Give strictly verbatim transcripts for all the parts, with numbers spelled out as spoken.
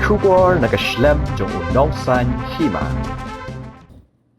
Khubor na ka shlem jong u nongsaiñ hima.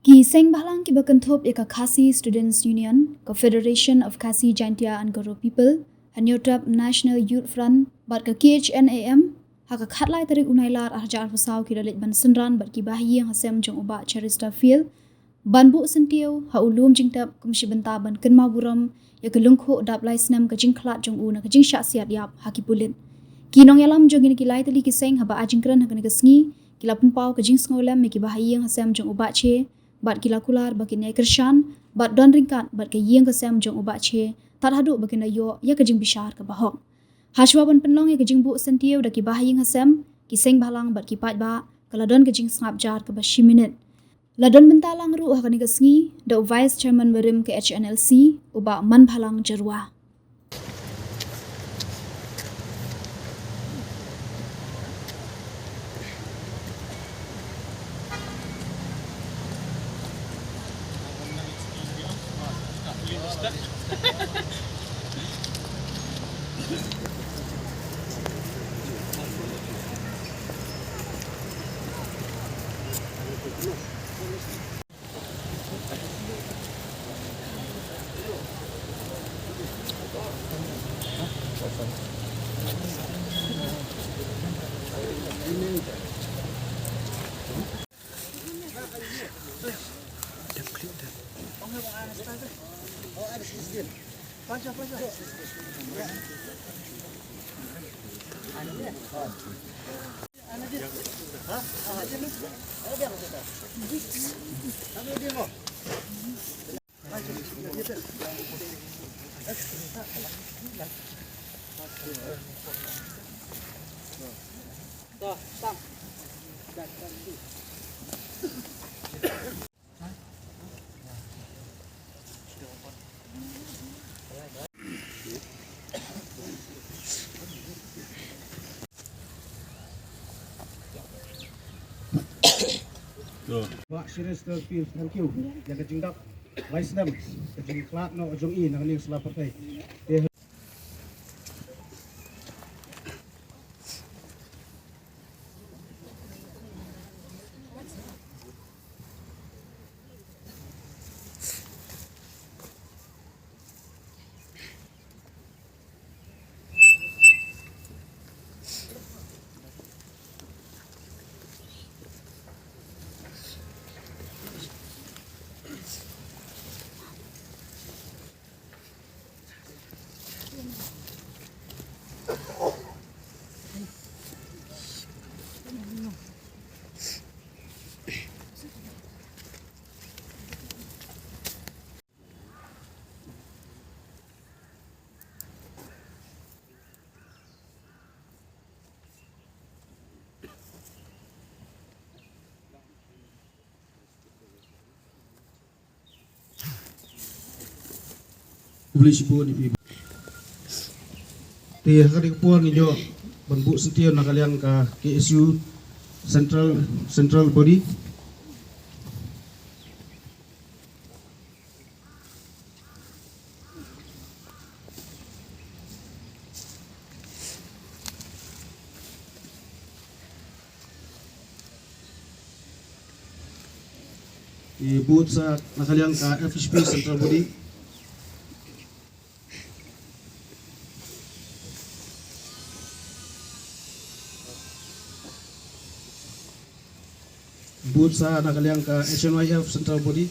Ki seng bhalang kiba kynthup ïa ka Khasi Students Union, ka Federation of Khasi Jaintia and Garo People, Hynñiewtrep National Youth Front bad ka K H N A M, ha ka khatlai tarik u Nailar arhajar arphew saw ki la leit ban synran bad ki bahaïing hasem jong u Bah Cheristerfield ban buh syntiew ha u lum jingtep kum shi bynta ban kynmaw burom ïa ka lyngkhuh dap lai snem ka jingkhlad jong u na ka jingshah siat ïap ha ki pulit. Ki nongïalam jong kine ki lai tylli ki seng haba ai jingkren ha kane ka sngi ki la pynpaw ka jingsngewlem ïa ki bahaïing hasem jong u Bah Che bad ki la kular ba kin ïai kyrshan bad don ryngkat bad ka ïing ka sem jong u Bah Che tad haduh ba kin da ïoh ïa ka jingbishar kaba hok. Hashwa ban pynlong ïa ka jingbuh syntiew da ki bahaïing hasem, ki seng bhalang bad ki paidbah, ka la don ka jingsngap jar kaba shi minit. La don bynta lang ruh ha kane ka sngi da u Vice Chairman barim ka H N L C, u Bah Manbhalang Jyrwa. Bah Cheristerfield, thank you ïa ka jingdap lai snem ka jingkhlad noh jong i na kane ka sla pyrthei. Te Khublei shibun ïa phi. Te ha kane ka por ngin ïoh ban buh syntiew na ka liang ka K S U Central, Central Body. I bud sa na ka liang ka F H P Central Body. Bud sa na ka liang ka H N Y F Central Body.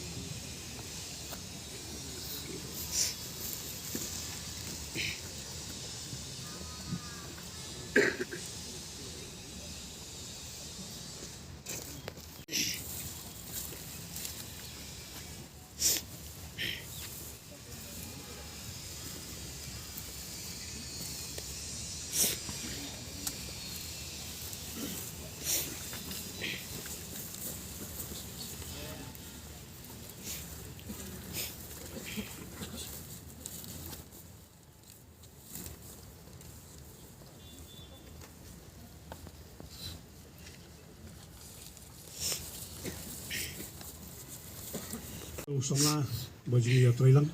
U samla ba jong ngi ïa trei lang.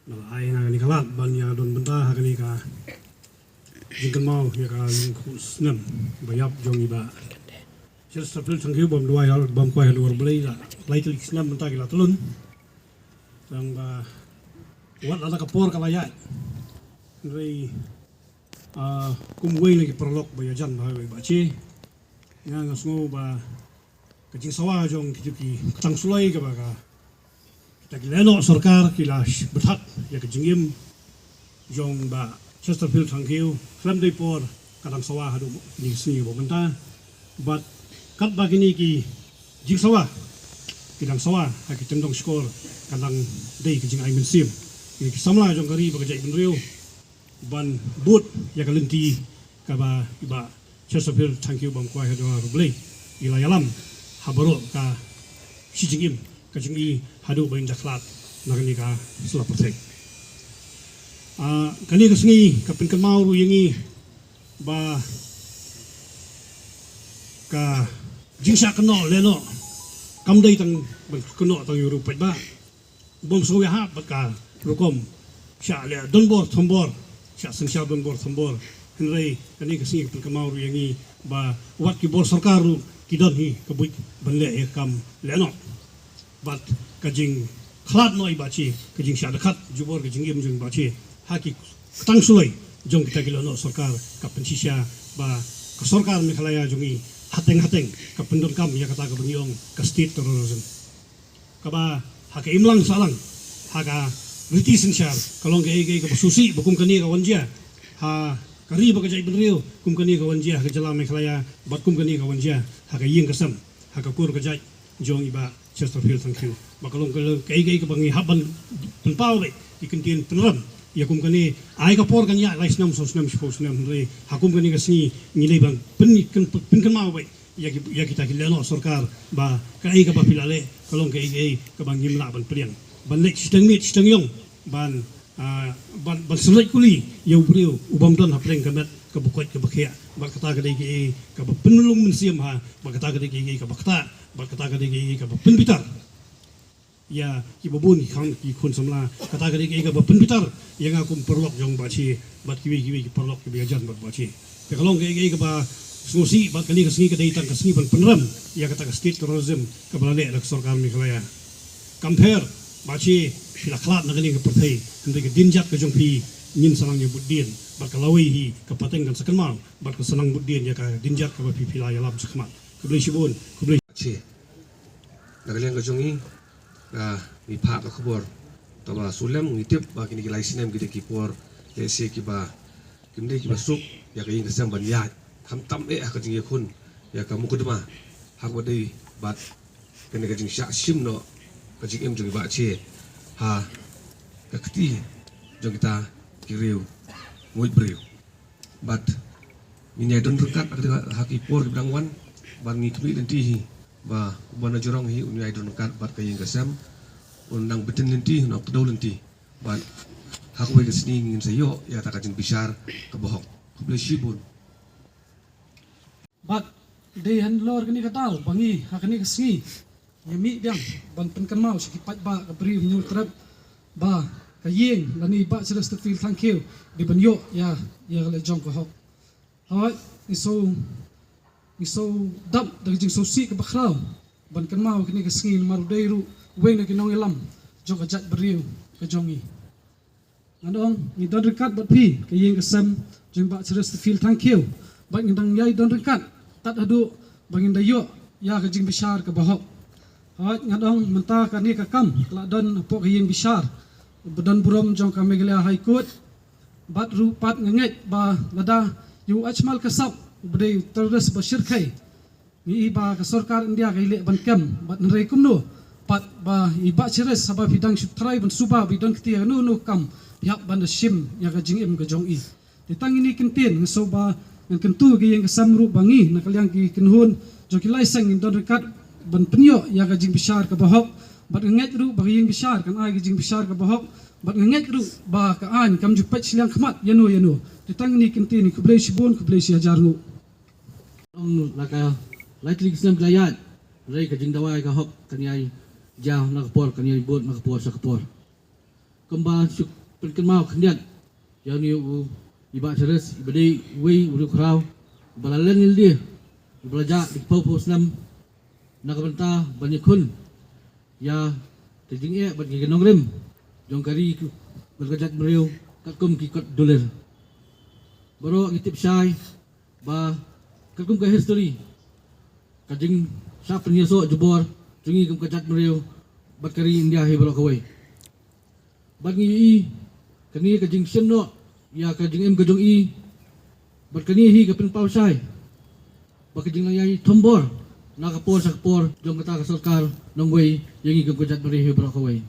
Ba la ai na kane ka lad ban ïa don bynta ha kane ka jingkynmaw ïa ka lyngkhuh snem ba ïap jong i Bah Chesterfield Thangkhiew bym duwai hal bym kwai halor Blei la lai tylli ki snem mynta ki la tlun. Tang ba wat la da ka por ka la ïaid. Hynrei ah, kum wei na ki paralok ba ïajan ba ha i Bah Che, nga nga sngew ba ka jingsawa jong kito ki ktang suloi kaba ka kita ki lehnoh sorkar ki la bthah ïa ka jingim jong Bah Chesterfield Thangkhiew khlem dei por ka dang sawa haduh kine ki sngi ba mynta. Bad katba kine ki jingsawa ki dang sawa ha ki tyngdong shkor, ka dang dei ka jingai mynsiem ïa ki samla jong ka ri bad ka jaitbynriew ban bud ïa ka lynti kaba i Bah Chesterfield Thangkhiew bym kwai halor Blei i la ïalam ha baroh ka shi jingim ka jong i haduh ba in da khlad na kane ka sla pyrthei. Ah, kane ka sngi ka pynkynmaw ruh ïa ngi ba ka jingshah kynnoh lehnoh kam dei tang ban kynnoh tang ïa u riewpaidbah. Bym sngewbha hap bad ka rukom shah leh donbor thombor, shah synshar donbor thombor. Hynrei kane ka sngi ka pynkynmaw ruh ïa ngi ba wat ki bor sorkar ruh ki don hi ka buit ban leh ïa ka kam lehnoh. Bad ka jingkhlad noh i Bah Che, ka jingshah dkhot jubor ka jingim jong i Bah Che ha ki ktang suloi jong kita ki lehnoh sorkar ka pynshisha ba ka sorkar Meghalaya jong i hateng hateng ka pyndonkam ïa kata kaba ngi ong ka state terrorism. Kaba ha ka imlang sahlang ha ka riti synshar ka long kaei kaei kaba sngewsih ba kum kane ka wan jia ha ka ri bad ka jaitbynriew, kum kane ka wan jia ha ka jylla Meghalaya bad kum kane ka wan jia ha ka ïing ka sem, ha ka kur ka jait jong i Bah Chesterfield Thangkhiew. Ba ka long kaei kaei kaba ngi hap ban pynpaw beit ki kyntien pynrem ïa kum kane. Ai ka por kan ïaid lai snem, saw snem, shiphew snem, hynrei ha kum kane ka sngi ngi dei ban pyn, pyn, pynkynmaw beit ïa ki, ïa kita ki lehnoh sorkar ba kaei kaba phi la leh ka long kaei kaei kaba ngim lah ban pdiang. Ban leit shiteng miet shiteng ïong ban, ah, ban, ban sngewleit kuli ïa u briew u bym don hapdeng ka met kaba koit kaba khiah. Bad kata ka dei kaei kaba pynlong mynsiem ha, bad kata ka dei kaei kaba ktah, bad kata ka dei kaei kaba pynbitar ïa kiba bun ki khun, ki khun samla. Kata ka dei kaei kaba pynbitar ïa nga kum paralok jong Bah Che bad kiwei kiwei ki paralok kiba ïajan bad Bah Che. Te ka long kaei kaei kaba sngewsih bad kane ka sngi ka dei tang ka sngi ban pynrem ïa kata ka state terrorism kaba la leh da ka sorkar Meghalaya. Kam pher Bah Che, phi la khlad na kane ka pyrthei, hynrei ka dienjat ka jong phi ngin sa nang ïa bud dien bad ka lawei hi ka pateng kan sa kynmaw bad ka sa nang bud dien ïa ka dienjat kaba phi, phi la ïalam shakhmat. Khublei shibun, khublei. Che. Na ka liang ka jong ngi, ah, ngi phah ka khubor. Tangba shu lem ngi tip ba kine ki lai snem ki dei ki por lehse kiba kim dei kiba suk ïa ka ïing ka sem ban ïaid, khamtam eh ha ka jingïakhun ïa ka mukotduma ha kaba dei bad kane ka jingshah shim noh ka jingim jong i Bah Che ha ka kti jong kita ki riew nguid briew. Bad ngin ïai don ryngkat ha ki por kiba dang wan bad ngi khmih lynti hi ba u Bah Najrong hi un ïai don ryngkat bad ka ïing ka sem, un nang btin lynti, un nang kdew lynti. Bad ha kawei ka sngi ngin sa ïoh ïa kata ka jingbishar kaba hok. Khublei shibun. Bad dei halor kane ka daw ba ngi ha kane ka sngi ngi mih biang ban pynkynmaw sha ki paidbah ka Bri u Hynñiewtrep ba ka ïing lane i Bah Chesterfield Thangkhiew dei ban ïoh ïa, ïa ka leh jong ka hok. Hooid, ngi shu, ngi shu dap da ka jingsngewsih kaba khraw ban kynmaw kane ka sngi namar u dei ruh uwei na ki nongïalam jong ka jaitbynriew ka jong ngi. Ngan ong ngi don ryngkat bad phi ka ïing ka sem jong i Bah Chesterfield Thangkhiew bad ngi dang ïai don ryngkat tad haduh ba ngin da ïoh ïa ka jingbishar kaba hok. Hooid, ngan ong mynta kane ka kam ka la don hapoh ka ïing bishar ba don burom jong ka Meghalaya High Court. Bad ruh pat nga ngeit ba lada ïa u Ajmal Kasab uba dei u terrorist ba shyrkhei, ngi i ba ka sorkar India ka ïaleh ban kem, bad hynrei kumno pat ba i Bah Chesterfield, haba phi dang shu trai ban suba ba i don kti ïa kano kano ka kam, phi hap ban da shim ïa ka jingim ka jong i. Te tang kine ki kyntien nga sngew ba ngan kyntu ïa ka ïing ka sem ruh ba ngi na ka liang ki kynhun jong ki lai seng ngin don ryngkat ban pynïoh ïa ka jingbishar kaba hok. Bad nga ngeit ruh ba ka ïing bishar kan ai ka jingbishar kaba hok. Bad nga ngeit ruh ba ka aiñ kam ju peit shiliang khmat ïano ïano. Te tang kine ki kyntien, khublei shibun, khublei shihajar nguh. Ong na ka lai tylli ki snem ki la ïaid, hynrei ka jingdawa ïa ka hok kan ïai jia na ka por, kan ïai bud na ka por sha ka por. Kumba shu pynkynmaw khyndiat ïa une u I Bah Charles iba dei uwei u riewkhraw uba la leng lade, uba la jah da ki phew phew snem na ka bynta ban ïakhun ïa ka jingeh bad ka nongrim jong ka ri bad ka jaitbynriew katkum ki kot dulir. Baroh ngi tip shai ba katkum ka history, ka jingshah pynïasoh jubor jong ngi kum ka jaitbynriew bad ka ri India hi baroh kawei. Bad ngi ïohi kane ka jingshim noh ïa ka jingim ka jong i, bad kane hi ka pynpaw shai ba ka jinglong ïai thombor na ka por sha ka por jong kata ka sorkar nongwei ïa ngi kum ka jaitbynriew hi baroh kawei.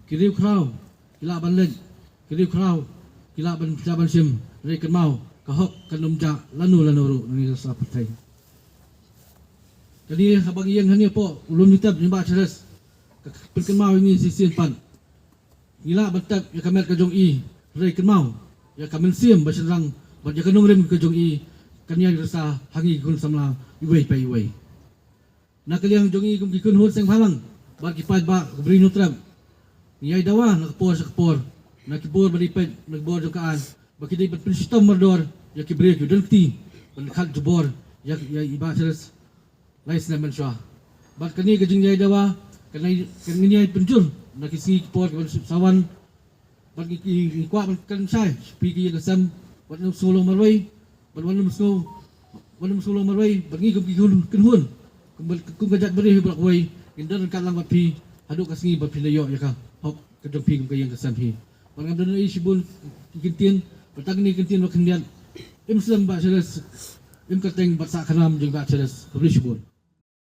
Ki riewkhraw ki lah ban leit, ki riewkhraw ki lah ban, lah ban shim, hynrei kynmaw, ka hok kan ym jah lano lano ruh na ngi sa pyrthei. Kane haba ngi ïeng hangne hapoh u lum jingtep jong i Bah Charles, ka pynkynmaw ïa ngi shisien pat. Ngi lah ban tep ïa ka met ka jong i, hynrei kynmaw, ïa ka mynsiem ba shynrang bad ïa ka nongrim ka jong i kan ïai risa ha ngi ki khun samla iwei pa iwei. Na ka liang jong ngi kum ki khun hur seng bhalang bad ki paidbah ka Bri Hynñiewtrep, ngi ïai dawa na ka por sha ka por, na ki bor ba dei peit, na ki bor jong ka aiñ, ba ki dei ban pynshitom mardor ïa ki briew ki don kti ban khat jubor ïa, ïa i Bah Charles lai snem mynshuwa. Bad kane ka jingïai dawa kan ïai, kan ngin ïai pynjur na ki sngi ki por kiban sa wan. Bad ngi, ngi, ngi kwah ban kren shai sha phi ki ïing ki sem, wat nym sngew long marwei, bad wat nym sngew, wat nym sngew long marwei, bad ngi kum ki khun kynhun, kum, kum ka jaitbynriew hi baroh kawei, ngin don ryngkat lang bad phi haduh ka sngi ba phin da ïoh ïa ka hok ka jong phi kum ka ïing ka sem hi. Bad ngam don ei shibun ki kyntien, bad tang kine ki kyntien ba khyndiat. Im slem Bah Charles, im kyrteng bad sah ka nam jong Bah Charles. Khublei shibun.